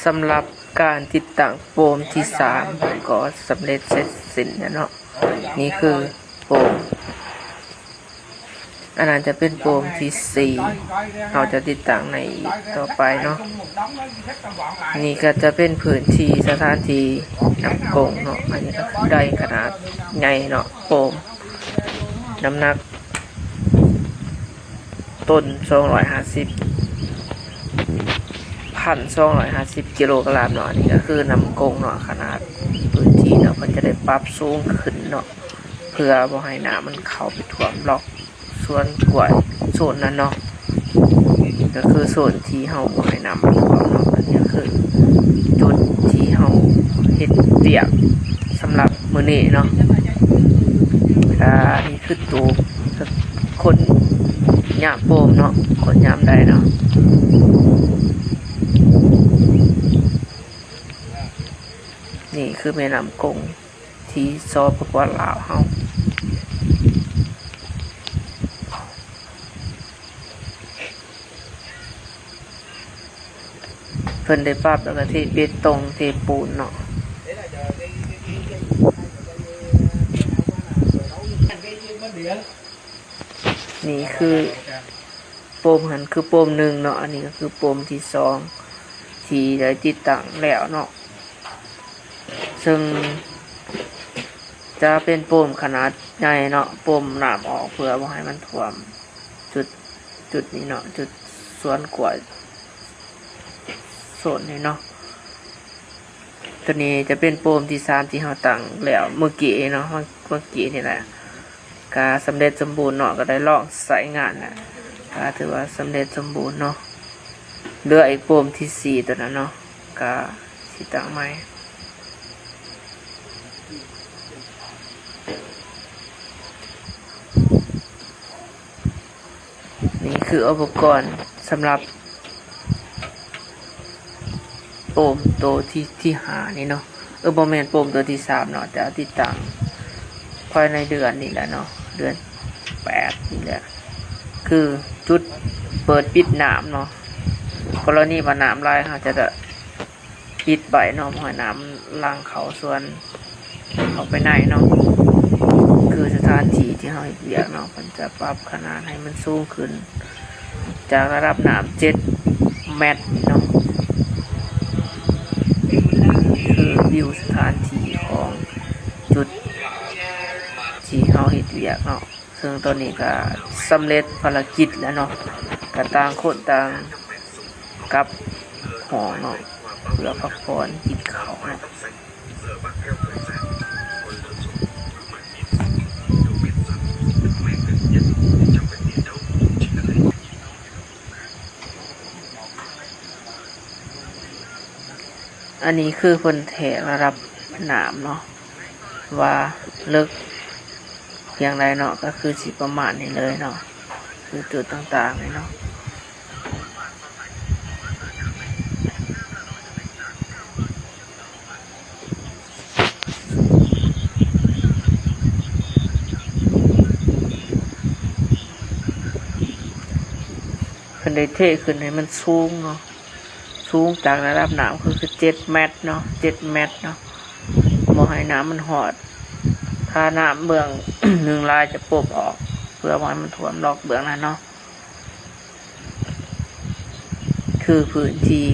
ສຳລັບການຕິດຕັ້ງໂປມທີສາມກໍສຳເລັດເສັດສິ້ນແລ້ວເນາະ. ນີ້ຄືໂປມ ອັນນັ້ນຈະເປັນໂປມທີສີ່ ເຮົາຈະຕິດຕັ້ງໃນອີກຕໍ່ໄປເນາະ. ນີ້ກໍຈະເປັນພື້ນທີ່ສະຖານທີ່ນ້ຳກົງເນາະ. ອັນນີ້ກໍຄືໄດຂະໜາດໃຫຍ່ເນາະ ໂປມ ນ້ຳໜັກ ຕົນສອງຮ້ອຍຫ້າສິບ ພັນສອງຮ້ອຍຫ້າສິບກິໂລກຣາມເນາະ. ອັນນີ້ກໍຄືນ້ຳກົງເນາະ ຂະໜາດພື້ນທີ່ເນາະ ເພິ່ນຈະໄດ້ປັບສູງຂຶ້ນເນາະ ເພື່ອບໍ່ໃຫ້ນ້ຳມັນເຂົ້າໄປຖ້ວມລັອກສວນກ້ວຍໂຊນນັ້ນເນາະ. ກໍຄືໂຊນທີ່ເຮົາບໍ່ໃຫ້ນ້ຳມັນຖ້ວມເນາະ. ອັນນີ້ກໍຄືຈຸດທີ່ເຮົາເຮັດວຽກສຳລັບ ມື້ນີ້ເນາະ. ກະນີ້ຄືໂຕຄົນຍາມໂປມເນາະ ຄົນຍາມໄດເນາະ. ນີ້ຄືແມ່ນ້ຳກົງທີ່ ສປປ ລາວເຮົາ. ເພິ່ນໄດ້ປັບແລ້ວກໍເທເບຕົງເທປູນເນາະ. ນີ້ຄືໂປມຫັ້ນຄືໂປມໜຶ່ງເນາະ. ອັນນີ້ກໍຄືໂປມທີສອງທີ່ໄດ້ຕິດຕັ້ງແລ້ວເນາະ. ເຊິ່ງຈະເປັນໂປມຂະໜາດໃຫຍ່ເນາະ ໂປມນ້ຳອອກເພື່ອບໍ່ໃຫ້ມັນຖ້ວມຈຸດ ຈຸດນີ້ເນາະ ຈຸດສວນກ້ວຍໂຊນນີ້ເນາະ. ໂຕນີ້ຈະເປັນໂປມທີສາມທີ່ເຮົາຕັ້ງແລ້ວເມື່ອກີ້ເນາະ ເມື່ອກີ້ນີ້ແຫຼະ. ກະສຳເລັດສົມບູນເນາະ ກະໄດ້ລອງໃຊ້ງານແລ້ວ ກະຖືວ່າສຳເລັດສົມບູນເນາະ. ເຫຼືອອີກໂປມທີສີ່ໂຕນັ້ນເນາະ ກະຊິຕັ້ງໃໝ່. ນີ້ຄືອຸປະກອນສຳລັບໂປມໂຕທີ ທີຫ້ານີ້ເນາະ. ເອີ ບໍ່ແມ່ນ ໂປມໂຕທີສາມເນາະ ຈະຕິດຕັ້ງພາຍໃນເດືອນນີ້ແຫຼະເນາະ ເດືອນແປດນີ້ແຫຼະ. ຄືຈຸດເປີດປິດນ້ຳເນາະ ກໍລະນີວ່ານ້ຳຫຼາຍ ເຮົາຈະ ຈະປິດໄວ້ເນາະ ບໍ່ໃຫ້ນ້ຳມັນຫຼັ່ງເຂົ້າສວນ ເຂົ້າໄປໃນເນາະ. ຄືສະຖານທີ່ທີ່ເຮົາເຮັດວຽກເນາະ ເພິ່ນຈະປັບຂະໜາດໃຫ້ມັນສູງຂຶ້ນຈາກລະດັບນ້ຳເຈັດແມັດເນາະ. ຄືວິວສະຖານທີ່ຂອງຈຸດທີ່ເຮົາເຮັດວຽກເນາະ. ເຊິ່ງຕອນນີ້ກໍສຳເລັດພາລະກິດແລ້ວເນາະ ກໍຕ່າງຄົນຕ່າງກັບຫ້ອງເນາະ ເພື່ອພັກຜ່ອນກິນເຂົ້າເນາະ. ອັນນີ້ຄືເພິ່ນແທກລະດັບນ້ຳເນາະ ວ່າເລິກພຽງໃດເນາະ ກໍຄືຊິປະມານນີ້ເລີຍເນາະ ຄືຈຸດຕ່າງໆນີ້ເນາະ. ເພິ່ນໄດ້ເທຂຶ້ນໃຫ້ມັນສູງເນາະ ສູງຈາກລະດັບນ້ຳຄື ຄືເຈັດແມັດເນາະ ເຈັດແມັດເນາະ ບໍ່ໃຫ້ນ້ຳມັນຮອດ. ຖ້ານ້ຳເບື້ອງໜຶ່ງຫຼາຍຈະປົບອອກ ເພື່ອບໍ່ໃຫ້ມັນຖ້ວມລັອກເບື້ອງນັ້ນເນາະ. ຄືພື້ນທີ່